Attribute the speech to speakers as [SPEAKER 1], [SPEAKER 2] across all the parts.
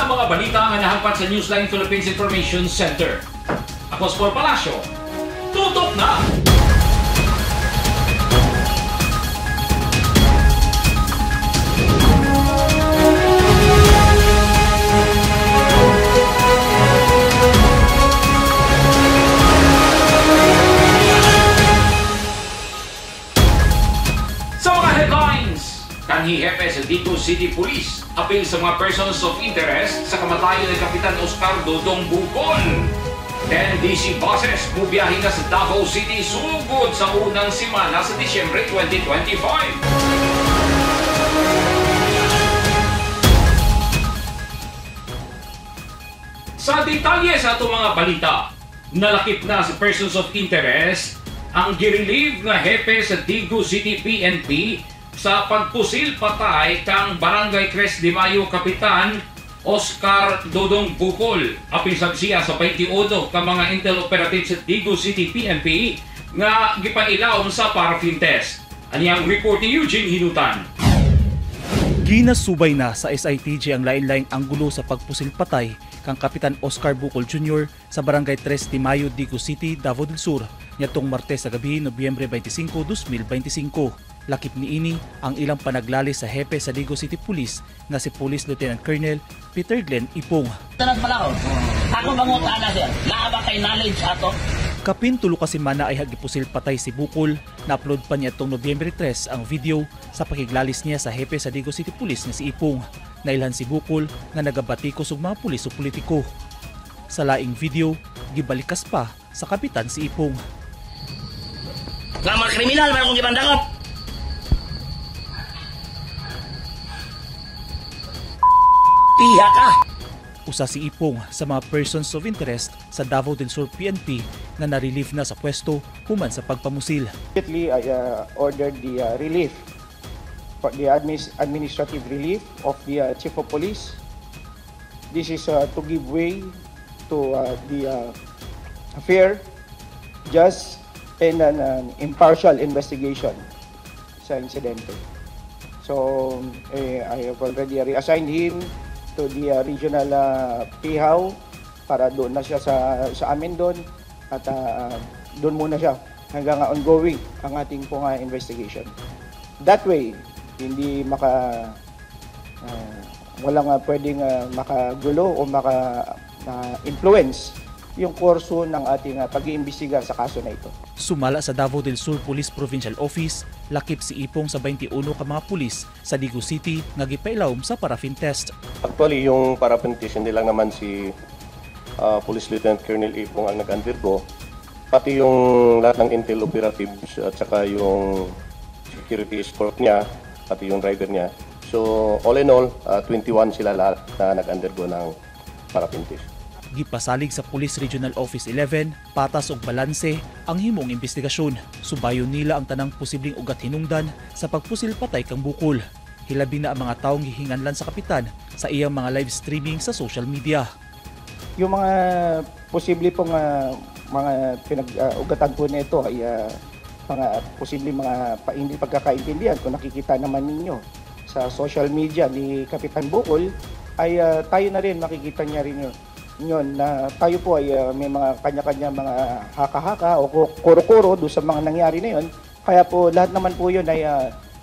[SPEAKER 1] Ang mga balita nga nahampat sa Newsline Philippines Information Center. Ako si Paul Palacio. Tutok na! Sa mga headlines, kanhi hepe sa Digos City Police apil sa mga persons of interest sa kamatayon ni Kapitan Oscar Dodong Bukol. 10 DC buses bubiyahe na sa Davao City sugod sa unang semana sa Disyembre 2025. Sa detalye sa atong mga balita, nalakip na sa persons of interest ang girelieve nga hepe sa Digos City PNP sa pagpusil patay kang Barangay Tres de Mayo Kapitan Oscar Dodong Bukol. Apil sab siya sa 28 ka mga intel operative sa Digos City PNP nga gipailawom sa paraffin test. Aniyang report ni Eugene Hinutan.
[SPEAKER 2] Ginasubay na sa SITG ang lain-laing anggulo sa pagpusil patay kang Kapitan Oscar Bukol Jr. sa Barangay Tres de Mayo, Digos City, Davao del Sur niadtong Martes sa gabi, Nobyembre 25, 2025. Lakip niini ang ilang panaglali sa hepe sa Digos City Police na si Police Lieutenant Colonel Peter Glenn Ipong.
[SPEAKER 3] Tanag pala ko. Ako manguta na sir. Naa ba kay knowledge ato?
[SPEAKER 2] Kapin tulo ka semana ay hagipusil patay si Bukol. Na-upload pa niya itong Nobyembre 3 ang video sa pakiglalis niya sa hepe sa Digos City Police na si Ipong. Nailhan si Bukol nga nagabatikos og mga pulis o politiko. Sa laing video, gibalikas pa sa kapitan si Ipong.
[SPEAKER 3] Nga mga kriminal man akong gibandakop. Piha ka!
[SPEAKER 2] Usa si Ipong sa mga persons of interest sa Davao del Sur PNP na na-relieve na sa pwesto human sa pagpamusil.
[SPEAKER 4] Immediately, I ordered the relief, the administrative relief of the Chief of Police. This is to give way to the fair, just, and an impartial investigation sa insidente. So, I have already reassigned him to the regional PHAW para doon na siya sa amin doon at doon muna siya hanggang ongoing ang ating pong investigation. That way, hindi walang pwedeng makagulo o maka-influence yung kurso ng ating pag-iimbestiga sa kaso na ito.
[SPEAKER 2] Sumala sa Davao del Sur Police Provincial Office, lakip si Ipong sa 21 ka mga pulis sa Digos City nga gipailawom sa paraffin test.
[SPEAKER 5] Actually, yung paraffin test hindi lang naman si Police Lieutenant Colonel Ipong ang nag-undergo, pati yung lahat ng intel operatives at saka yung security escort niya, pati yung driver niya. So, all in all, 21 sila lahat na nag-undergo ng paraffin test.
[SPEAKER 2] Gipasalig sa Police Regional Office 11, patas og balanse ang himong investigasyon. Subayon nila ang tanang posibleng ugat hinungdan sa pagpusil patay kang Bukol. Hilabi na ang mga taong gihinganlan sa kapitan sa iyang mga live streaming sa social media.
[SPEAKER 4] Yung mga posible pong mga pinag-ugatan po nito ay mga posible mga hindi pagkakaintindihan. Kung nakikita naman ninyo sa social media ni Kapitan Bukol, ay tayo na rin makikita niya rin yun na tayo po ay may mga kanya-kanya mga haka-haka o kuro-kuro doon sa mga nangyari na yun. Kaya po lahat naman po yun ay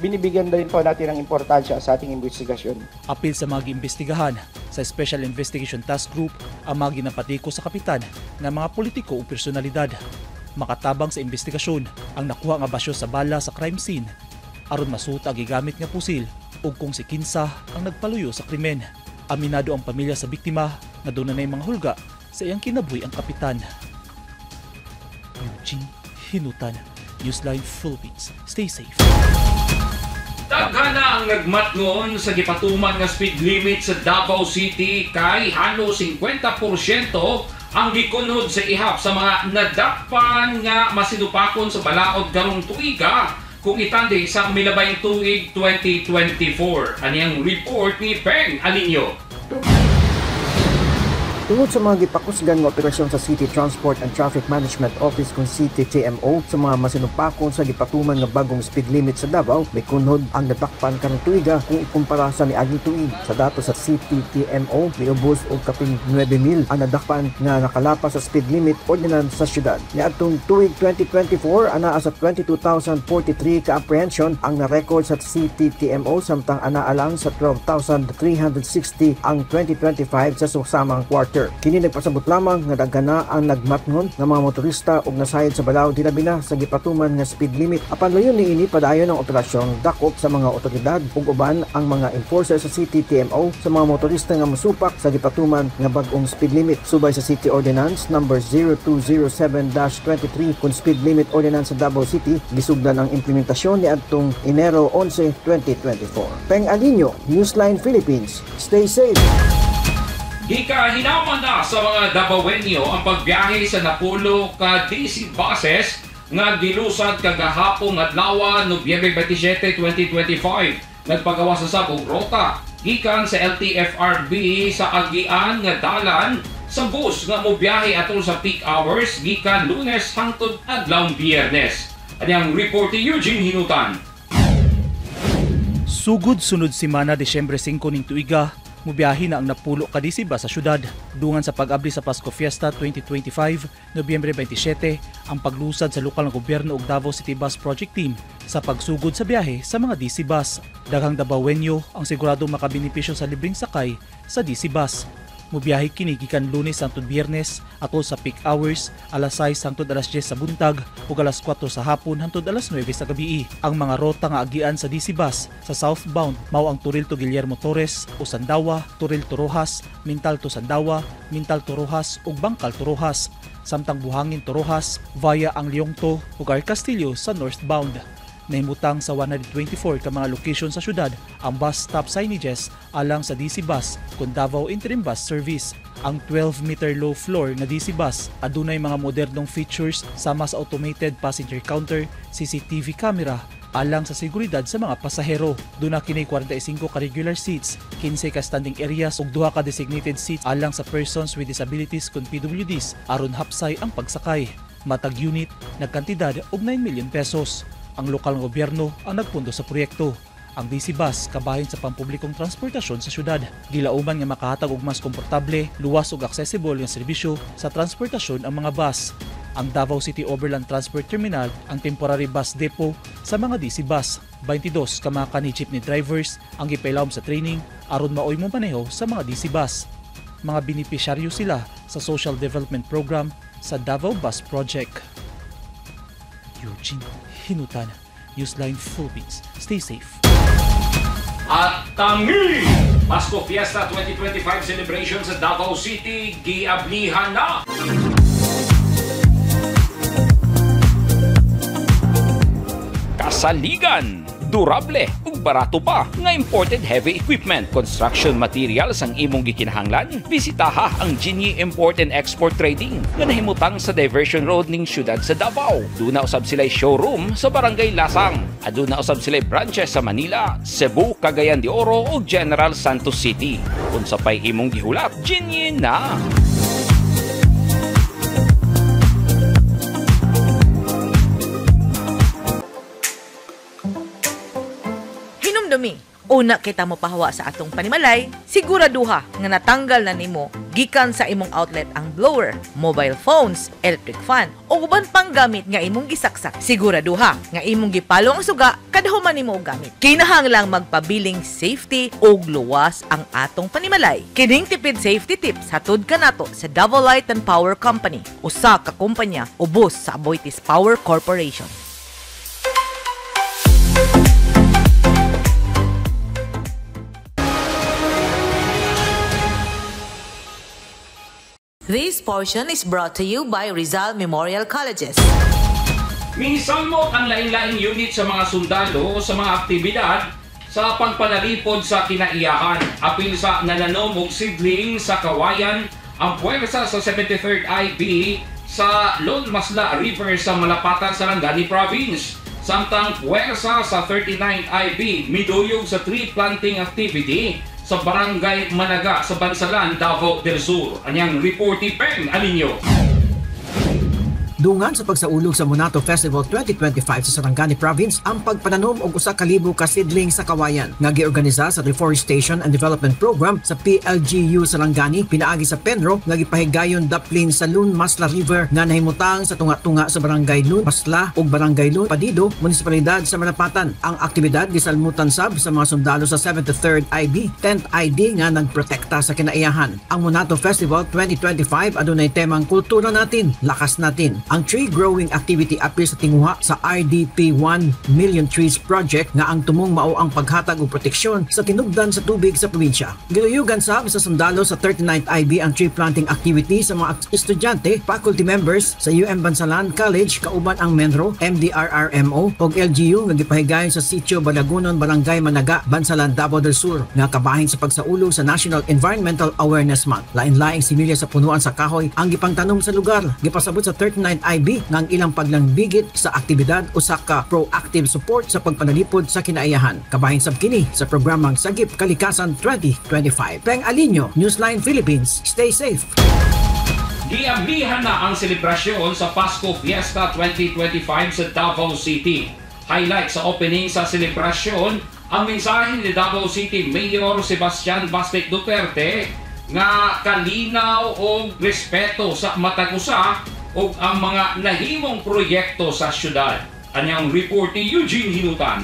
[SPEAKER 4] binibigyan din po natin ng importansya sa ating investigasyon.
[SPEAKER 2] Apil sa mga giimbestigahan sa Special Investigation Task Group ang mga ginapatiko sa kapitan ng mga politiko o personalidad. Makatabang sa investigasyon ang nakuha nga basyo sa bala sa crime scene aron masuta ang gigamit nga pusil ug kung si kinsa ang nagpaluyo sa krimen. Aminado ang pamilya sa biktima na doon na mga hulga sa iyang kinabuhi ang kapitan. Eugene Hinutan, Newsline Philippines. Stay safe.
[SPEAKER 1] Daghan na ang nagmatngon sa gipatuman nga speed limit sa Davao City kay halos 50% ang gikunod sa ihap sa mga nadakpan nga masinupakon sa balaod karong tuiga kung itandi sa milabayng tuig 2024. Aniyang report ni Peng Alinyo.
[SPEAKER 6] Tungod sa mga gipakusgan nga operasyon sa City Transport and Traffic Management Office kung CTTMO sa mga masinumpakon sa gipatuman nga bagong speed limit sa Davao, may kunhod ang natakpan karong tuiga kung ikumpara sa niaging tuig. Sa datos sa CTTMO, miubos og kapin 9,000 ang nadakpan nga nakalapas sa speed limit ordinance sa syudad. Niadtong tuig 2024, anaa sa 22,043 ka apprehension ang na-record sa CTTMO, samtang anaa lang sa 12,360 ang 2025 sa susamang quarter. Kini nagpasabot lamang nga daghan na ang nagmatngon nga mga motorista og nasayod sa balaod hilabi na sa gipatuman nga speed limit. Apan layon niini, padayon ang operasyon dakop sa mga otoridad ug uban ang mga enforcer sa CTTMO sa mga motorista nga mosupak sa gipatuman nga bag-ong speed limit. Subay sa City Ordinance number 0207-23 kun speed limit ordinance sa Davao City, gisugdan ang implementasyon niadtong Enero 11, 2024. Peng Alinio, Newsline Philippines. Stay safe.
[SPEAKER 1] Gikahinaman na sa mga Dabawenyo ang pagbiyahe sa napulo ka DC buses nga gilusad kagahapon adlaw, Nobyembre 27, 2025. Nagpagawa sa sab og rota gikan sa LTFRB sa agian nga dalan sa bus nga mobiyahe atol sa peak hours gikan Lunes hangtod adlawng Biyernes. Anyang report ni Eugene Hinutan.
[SPEAKER 2] Sugod sunod semana, Disyembre 5 ning tuiga, mubiyahe na ang napulo ka DC bus sa syudad. Dungan sa pag-abli sa Pasko Fiesta 2025, Nobyembre 27, ang paglusad sa lokal nga gobyerno ug Davao City Bus Project Team sa pagsugod sa biyahe sa mga DC bus. Daghang Dabawenyo ang sigurado makabenepisyo sa libreng sakay sa DC bus. Mubiyahe kini gikan Lunes hangtod Biyernes atol sa peak hours, alas 6 hangtod alas 10 sa buntag ug alas 4 sa hapon hangtod alas 9 sa gabi. Ang mga rota nga agian sa DC bus sa southbound mao ang Toril to Guillermo Torres o Sandawa, Toril to Rojas, Mintal to Sandawa, Mintal to Rojas ug Bangkal to Rojas, samtang Buhangin to Rojas via ang Liongto ug R. Castillo sa northbound. Nahimutang sa 124 ka mga location sa syudad ang bus stop signages alang sa DC bus kun Davao Interim Bus Service. Ang 12-meter low floor nga DC bus adunay mga modernong features sama sa automated passenger counter, CCTV camera alang sa seguridad sa mga pasahero. Duna kini 45 ka regular seats, 15 ka standing areas ug duha ka designated seats alang sa persons with disabilities kun PWDs aron hapsay ang pagsakay. Matag unit nagkantidad og 9 million pesos. Ang lokal nga gobyerno ang nagpundo sa proyekto. Ang DC bus kabahin sa pampublikong transportasyon sa syudad. Gilauman nga makahatag og mas komportable, luwas ug accessible nga serbisyo sa transportasyon ang mga bus. Ang Davao City Overland Transport Terminal ang temporary bus depot sa mga DC bus. 22 ka mga kani jeepney drivers ang gipailawom sa training aron maoy mo maneho sa mga DC bus. Mga benepisyaryo sila sa Social Development Program sa Davao Bus Project. Eugene Hinutan, Newsline Philippines. Stay safe.
[SPEAKER 1] At tangi! Pasko Fiesta 2025 celebration sa Davao City giablihan na! Kasaligan, durable ug barato pa nga imported heavy equipment, construction materials ang imong gikinahanglan. Bisitaha ang Jinyi Import and Export Trading nga nahimutang sa Diversion Road ning syudad sa Davao. Duna usab sila showroom sa Barangay Lasang. Aduna usab sila branches sa Manila, Cebu, Cagayan de Oro ug General Santos City. Unsa pay imong gihulat, Jinyi na.
[SPEAKER 7] Hinumdumi, una kita mo pahawa sa atong panimalay, siguraduha nga natanggal na nimo gikan sa imong outlet ang blower, mobile phones, electric fan, o uban pang gamit nga imong gisaksak. Siguraduha nga imong gipalo ang suga kada human nimo og gamit. Kinahanglang magpabiling safety ug luwas ang atong panimalay. Kining tipid safety tips hatod kanato sa Davao Light and Power Company, usa ka kumpanya ubos sa Aboitiz Power Corporation. This portion is brought to you by Rizal Memorial Colleges.
[SPEAKER 1] Misalmot ang lain-laing unit sa mga sundalo sa mga aktibidad sa pagpanalipod sa kinaiyahan. Apil sa nananom og sidling sa Kawayan ang puwersa sa 73rd IB sa Lon Masla River sa Malapatan, Sarangani Province. Samtang puwersa sa 39th IB miduyog sa tree planting activity sa sa Barangay Managa sa Bansalan, Davao del Sur. Anyang report ni Peng Alinyo.
[SPEAKER 6] Dungan sa pagsaulog sa Monato Festival 2025 sa Sarangani Province ang pagpananom og 1,000 ka seedling sa kawayan nga giorganisa sa Reforestation and Development Program sa PLGU Sarangani pinaagi sa Penro nga gipahigayon daplin sa Lun Masla River nga nahimutang sa tunga-tunga sa Barangay Lun Masla ug Barangay Lun Padido, Munisipalidad sa Malapatan. Ang aktibidad gisalmutan sab sa mga sundalo sa 73rd IB, 10th ID nga nagprotekta sa kinaiyahan. Ang Monato Festival 2025 adunay temang kultura natin, lakas natin. Ang tree growing activity apil sa tinguha sa RDP 1 Million Trees Project nga ang tumong mao ang paghatag og proteksyon sa tinubdan sa tubig sa probinsya. Giluyugan sab sa sundalo sa 39th IB ang tree planting activity sa mga estudyante, faculty members sa UM Bansalan College kauban ang Menro, MDRRMO ug LGU nga gipahigayon sa Sitio Balagunon, Barangay Managa, Bansalan, Davao del Sur nga kabahin sa pagsaulog sa National Environmental Awareness Month. Lain-laing similya sa punuan sa kahoy ang gipangtanom sa lugar. Gipasabot sa 39th IB nga ang ilang paglangbigit sa aktibidad usa ka proactive support sa pagpanalipod sa kinaiyahan. Kabahin sab kini sa programang Sagip Kalikasan 2025. Peng Alinyo, Newsline Philippines. Stay safe.
[SPEAKER 1] Giambihan na ang selebrasyon sa Pasko Fiesta 2025 sa Davao City. Highlight sa opening sa selebrasyon ang mensahe ni Davao City Mayor Sebastian Baste Duterte nga kalinaw og respeto sa matag usa ug ang mga nahimong proyekto sa syudad. Anyang report ni Eugene Hinutan.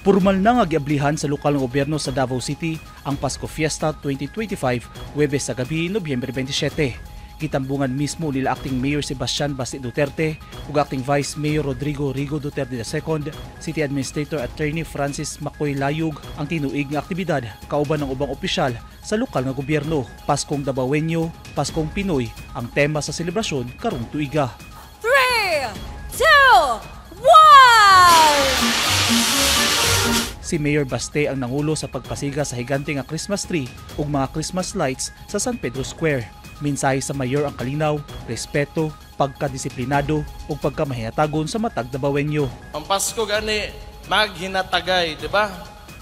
[SPEAKER 2] Purmal na nga giablihan sa lokal nga gobyerno sa Davao City ang Pasko Fiesta 2025 Huwebes sa gabi, Nobyembre 27. Gitambungan mismo nila Acting Mayor Sebastian Baste Duterte ug Acting Vice Mayor Rodrigo Rigo Duterte II, City Administrator Attorney Francis Macoy Layug ang tinuig nga aktibidad kauban ng ubang opisyal sa lokal nga gobyerno. Paskong Dabawenyo, Paskong Pinoy ang tema sa selebrasyon karong tuiga.
[SPEAKER 8] 3, 2, 1!
[SPEAKER 2] Si Mayor Baste ang nangulo sa pagpasiga sa higante nga Christmas tree ug mga Christmas lights sa San Pedro Square. Mensahe sa mayor ang kalinaw, respeto, pagkadisiplinado ug pagkamahinatagon sa matag Dabawenyo.
[SPEAKER 9] Ang Pasko gani maghinatagay, di ba?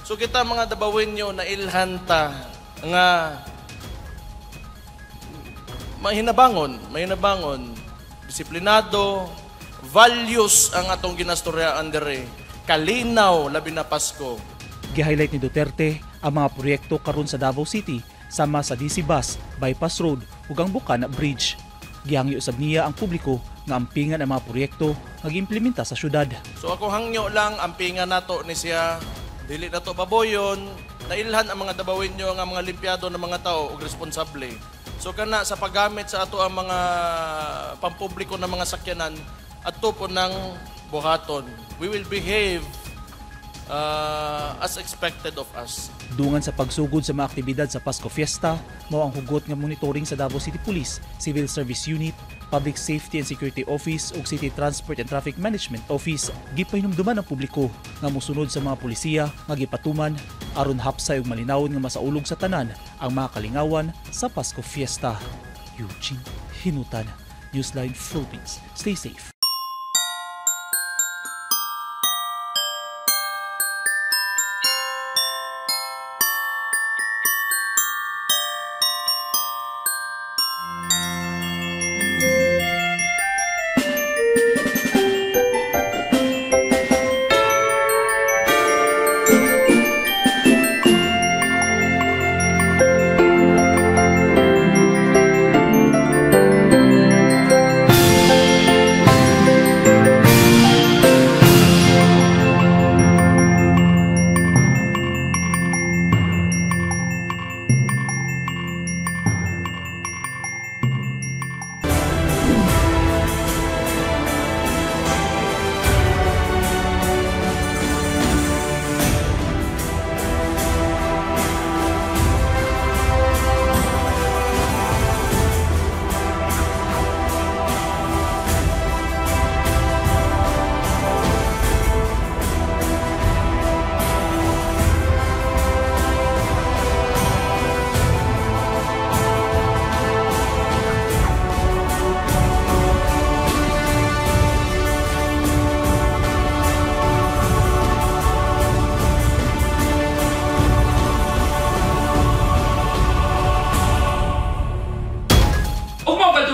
[SPEAKER 9] So kita mga Dabawenyo na ilhan ta nga mahinabangon, disiplinado, values ang atong ginastoryaan dere. Kalinaw labi na Pasko.
[SPEAKER 2] Gi-highlight ni Duterte ang mga proyekto karon sa Davao City sama sa DC Bus, Bypass Road ug ang Bukana Bridge. Gihangyo usab niya ang publiko nga ampingan ang mga proyekto nga giimplementa sa syudad.
[SPEAKER 9] So ako hangyo lang ampingan nato ni siya, dili nato baboyon, nailhan ang mga Dabawenyo nga mga limpyado ng mga tao ug responsable. So kana sa paggamit sa ato ang mga pampubliko na mga sakyanan adto po ng buhaton. We will behave as expected of us.
[SPEAKER 2] Dungan sa pagsugod sa mga aktibidad sa Pasko Fiesta, mao ang hugot nga monitoring sa Davao City Police, Civil Service Unit, Public Safety and Security Office ug City Transport and Traffic Management Office. Gipahinumduman ang publiko nga mosunod sa mga pulisiya nga gipatuman aron hapsay ug malinawon nga masaulog sa tanan ang mga kalingawan sa Pasko Fiesta. Eugene Hinutan, Newsline Philippines. Stay safe.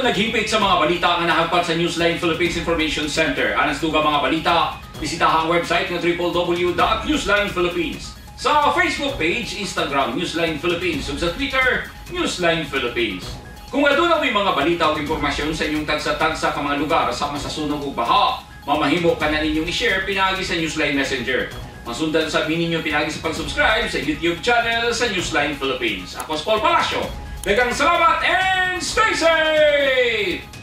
[SPEAKER 1] Naghipit sa mga balita nga nahagpat sa Newsline Philippines Information Center. Anas dugang mga balita, bisitaha ang website nga www.newslinephilippines. Sa Facebook page, Instagram, Newsline Philippines, ug sa Twitter, Newsline Philippines. Kung aduna may mga balita o impormasyon sa inyong tagsa-tagsa ka mga lugar sama sa sunog ug baha, mamahimo ka na ninyong i-share pinaagi sa Newsline Messenger. Masundan sa ninyo pinaagi sa pag-subscribe sa YouTube channel sa Newsline Philippines. Ako si Paul Palacio. Daghang salamat and stay safe!